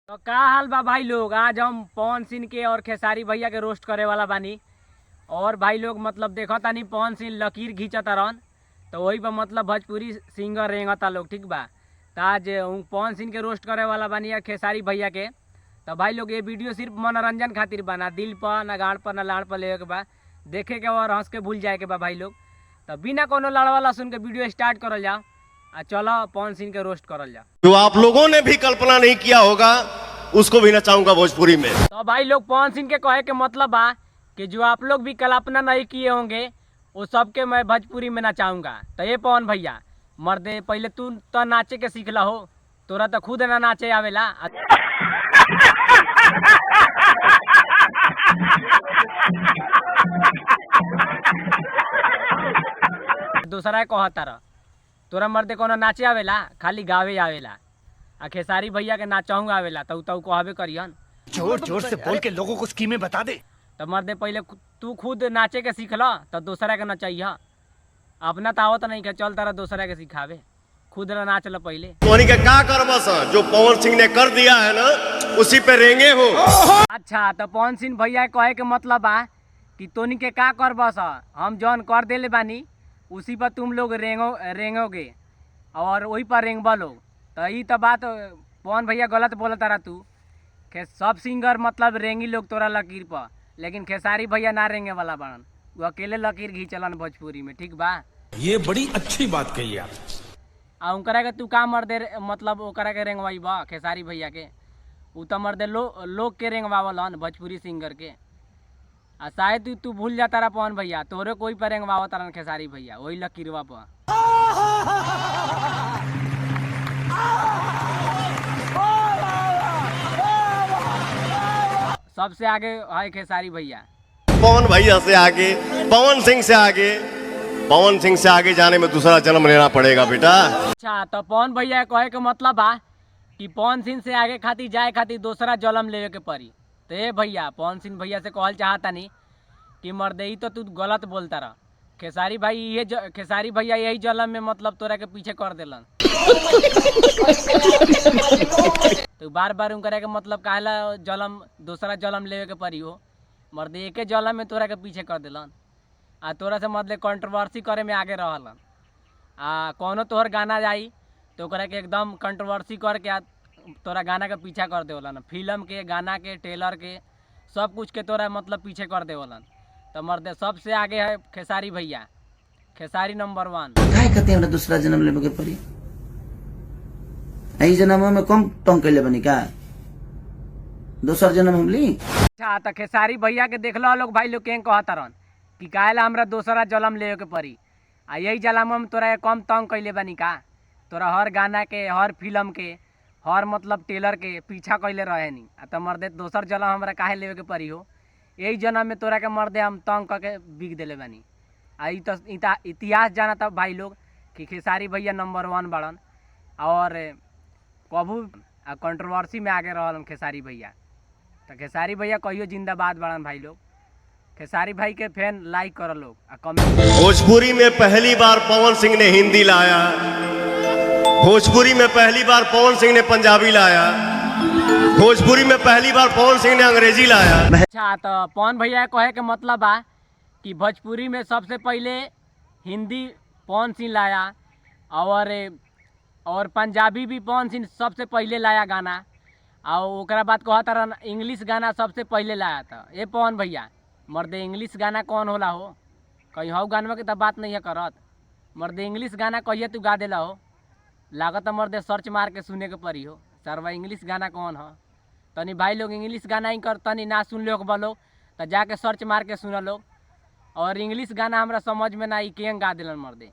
तो का हाल बा भाई लोग। आज हम पवन सिंह के और खेसारी भैया के रोस्ट करे वाला बानी। और भाई लोग मतलब देखो तानी पवन सिंह लकीर घींचता रहन, तो वही पर मतलब भोजपुरी सिंगर रेंगता लोग, ठीक बा। तो आज पवन सिंह के रोस्ट करे वाला बानी और खेसारी भैया के। तो भाई लोग ये वीडियो सिर्फ मनोरंजन खातिर बा, ना दिल पर ना गाड़ पर ना लाड़ पर लेवे के बा, देखे के और हंस के भूल जाए के बा भाई लोग। तो बिना कोनो लाड़ वाला सुन के वीडियो स्टार्ट करल जाओ आ चलो पवन सिंह के रोस्ट करल जाओ। जो आप लोगों ने भी कल्पना नहीं किया होगा उसको भी नचाऊंगा भोजपुरी में। तो भाई लोग पवन सिंह के कहे के मतलब बा कि जो आप लोग भी कल्पना नहीं किए होंगे वो सबके मैं भोजपुरी में नचाऊंगा। तो ये पवन भैया मर्दे पहले तू तो नाचे के सीख हो, तोरा तो खुद ना नाचे आवेला। दूसरा कहता रह तोरा मर्दे कोनो नाचे आवेला, खाली गावे आवेला। आ खेसारी भैया के नाचहूँ आवेला तो तू कहबे करियन। जोर जोर से बोल के लोगों को स्कीमें बता दे। तो मर्दे पहले तू खुद नाचे के सीख ल तो दूसरा के नचैह, अपना तो आवत नहीं के चल तारा दूसरा के सिखावे, खुद ना नाच ल पहले। तोहनी के का करबस जो पवन सिंह ने कर दिया है ना उसी पे रेंगे हो। अच्छा तो पवन सिंह भैया कहे के मतलब बा कि तोनी के का करबस, हम जौन कर देले बानी उसी पर तुम लोग रेंगो रेंगोगे और वही पर रेंगबा लोग। तो ई तो बात पवन भैया गलत बोलत तारा तू के सब सिंगर मतलब रेंगी लोग तोरा लकीर पर, लेकिन खेसारी भैया ना रेंगे वाला बाड़न, वो अकेले लकीर घींचलन भोजपुरी में, ठीक बा। ये बड़ी अच्छी बात कही आप। आ उनकरा के तू का मर दे मतलब ओकरा के रेंगवाई बा खेसारी भैया के, उ तो मर दे लोग के रेंगवावलन भोजपुरी सिंगर के। आ शायद तू भूल जाता रहा पवन भैया, तोरे कोई पर रेंगवावत रहन खेसारी भैया वही लकीरवा पर। सबसे आगे है खेसारी भैया। पवन भैया से आगे, पवन सिंह से आगे, पवन सिंह से आगे जाने में दूसरा जन्म लेना पड़ेगा बेटा। अच्छा तो पवन भैया कहे के मतलब बा कि पवन सिंह से आगे खातिर जाए खातिर दूसरा जन्म लेवे के पड़ी। तो ए भैया पवन सिंह भैया से कहल चाहता नहीं कि मर्दे तो तू गलत बोलता रह, खेसारी भाई ये खेसारी भैया यही जन्म में मतलब तोरा के पीछे कर देलन। तो बार बार उनकरा के मतलब काहेला जन्म दूसरा जन्म लेवे के पड़ी हो, मर्दे एके जन्म में तोरा के पीछे कर देलन। आ तोरा से मतलब कंट्रोवर्सी करे में आगे रहलन। आ कोनो तोहर गाना जाई तो ओकरा के एकदम कंट्रोवर्सी करके आ तोरा गाना के पीछा कर देवलन, फिल्म के गाना के ट्रेलर के सब कुछ के तोरा मतलब पीछे कर देवलन। तो मर्दे सबसे आगे है खेसारी भैया, खेसारी नंबर 1। काहे कहते हमरा दूसरा जन्म लेवे के पड़ी? एही जन्म में कम तंग कैले बनी का, दोसर जन्म हम ली? अच्छा तो खेसारी भैया के देख लो लोग भाई लोग कें कहता रहन कि काहेला हमरा दोसरा जन्म लेवे के पड़ी, आ यही जन्म हम तोरा कम तंग कैले बनी का, तोरा हर गाना के हर फिल्म के हर मतलब टेलर के पीछा कैले रहे नी। आ तो मर्दे दोसर जन्म हमरा काहे लेवे के पड़ी हो, यही जन्म में तोरा के मर्दे हम तंग करके बिक देले बानी। आ ई तो इतिहास जाना था भाई लोग कि खेसारी भैया नंबर 1 बाड़न और कभू कंट्रोवर्सी में आगे रहलन खेसारी भैया। तो खेसारी भैया कहियो जिंदाबाद बाड़न भाई लोग। खेसारी भाई के फैन लाइक कर लोग आ कमेंट। भोजपुरी में पहली बार पवन सिंह ने हिंदी लाया, भोजपुरी में पहली बार पवन सिंह ने पंजाबी लाया, भोजपुरी में पहली बार पवन सिंह ने अंग्रेजी लाया। अच्छा तो पवन भैया कहे के मतलब बा कि भोजपुरी में सबसे पहले हिंदी पवन सिंह लाया और पंजाबी भी पवन सिंह सबसे पहले लाया गाना, और ओकरा बाद कहता रहन इंग्लिश गाना सबसे पहले लाया था। ए पवन भैया मर्दे इंग्लिश गाना कौन होला हो, कहीं हौ गानवा के तो बात नहीं है करत, मर्दे इंग्लिश गाना कहिए तू गा देला हो, लागत मर्दे सर्च मार के सुने के पड़ी हो सरवा इंग्लिश गाना कौन हो। तनी भाई लोग इंग्लिश गाना ही कर तनी ना सुन लो बोलो तो जाके सर्च मार के सुन लो। और इंग्लिश गाना हमरा समझ में ना आई केंग गा दिलन मर्दे,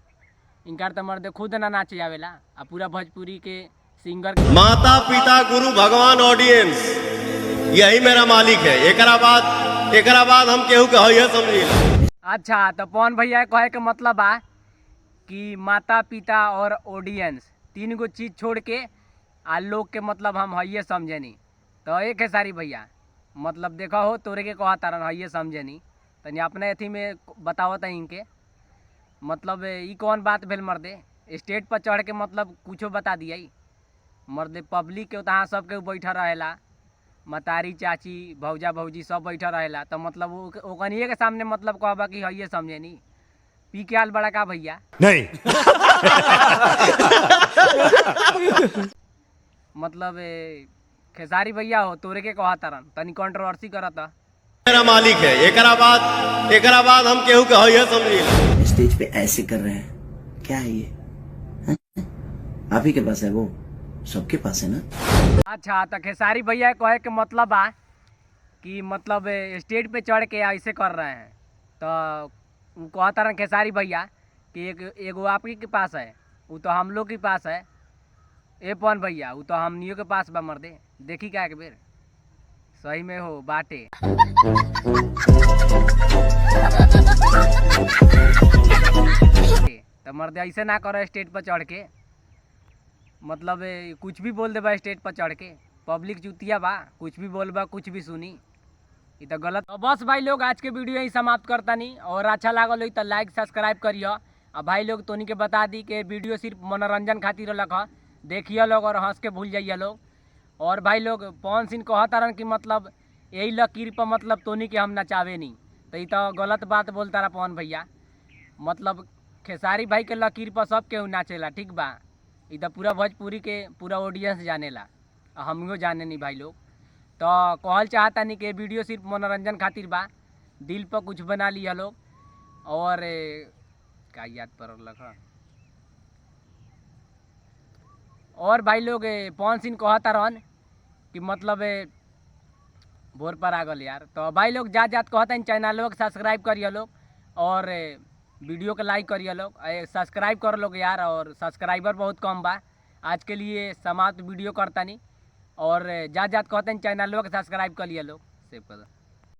इनकार तो मर्दे खुद ना नाचे आवेला आ पूरा भोजपुरी के सिंगर। माता पिता गुरु भगवान ऑडियंस यही मेरा मालिक है, एकरा बाद हम केहू के हइये समझी। अच्छा तो पवन भैया कहे के मतलब बा कि माता पिता और ऑडियंस तीन गो चीज छोड़ के आ लोग के मतलब हम हइये समझेनी। तो एक खेसारी भैया मतलब देखा हो तोरे के कहा तारन हइये समझेनी, तनी अपने अथी में बतावत है इनके मतलब ई कौन बात भेल मर्दे स्टेज पर चढ़ के मतलब कुछो बता दिया। मर्दे पब्लिक के तहाँ सबके बैठल रहेला, मतारी चाची भौजा भौजी सब बैठल रहेला, तो मतलब ओकनिए के सामने मतलब कहबा कि हइये समझे नी पी के आल बड़ा का भैया? नहीं। मतलब खेसारी भैया हो, तोरे के कहा तारन तनी कंट्रोवर्सी करता। मेरा मालिक है। एकरा बाद हम केहू के हइये समझी। स्टेज पे ऐसे कर रहे हैं, क्या है ये, हैं? आप ही के पास है वो, सबके पास है ना? अच्छा, तो खेसारी भैया कहे के मतलब बा कि मतलब स्टेज पे चढ़ के ऐसे कर रहे हैं, तो उ कहता रहे खेसारी भैया कि एक एगो आप ही के पास है, वो तो हम लोग के पास है। ए पवन भैया, वो तो हमनियों के पास बा मर्दे। देखी का एक बेर सही में हो बाटे। तो मर्दे ऐसे ना करो स्टेज पर चढ़ के, मतलब कुछ भी बोल देबा स्टेज पर चढ़ के, पब्लिक चुतिया बा, कुछ भी बोलबा कुछ भी सुनी, ई तो गलत। तो बस भाई लोग, आज के वीडियो यही समाप्त करतानी और अच्छा लागल होई तो लाइक सब्सक्राइब करियो। आ भाई लोग, तोनी के बता दी कि वीडियो सिर्फ मनोरंजन खातिर रहलक ह, देखिए लोग और हंस के भूल जाइए लोग। और भाई लोग, पवन सिंह कहता कि मतलब यही लकीर पर मतलब तोनी के हम नचावे नहीं, तो ई तो गलत बात बोलता रहा पवन भैया। मतलब खेसारी भाई के लकीर पर सब केहू नाचेला, ठीक बा? ई तो पूरा भोजपुरी के पूरा ऑडियंस जानेला आ हमियो जाने नहीं भाई लोग। तो कहल चाहतानी कि वीडियो सिर्फ मनोरंजन खातिर बा, दिल पर कुछ बना लिया लोग। और का याद पड़ल ह? और भाई लोग, पवन सिंह कहता रहन कि मतलब भोर पर आ गल यार। तो भाई लोग, जात जात कहता चैनल के सब्सक्राइब करिए लोग और वीडियो के लाइक करिए लोग, सब्सक्राइब कर लोग यार, और सब्सक्राइबर बहुत कम बा। आज के लिए समाप्त वीडियो करतानी और जात जात कहते हैं चैनल के सब्सक्राइब कर लिया लोग। सेव कर दो।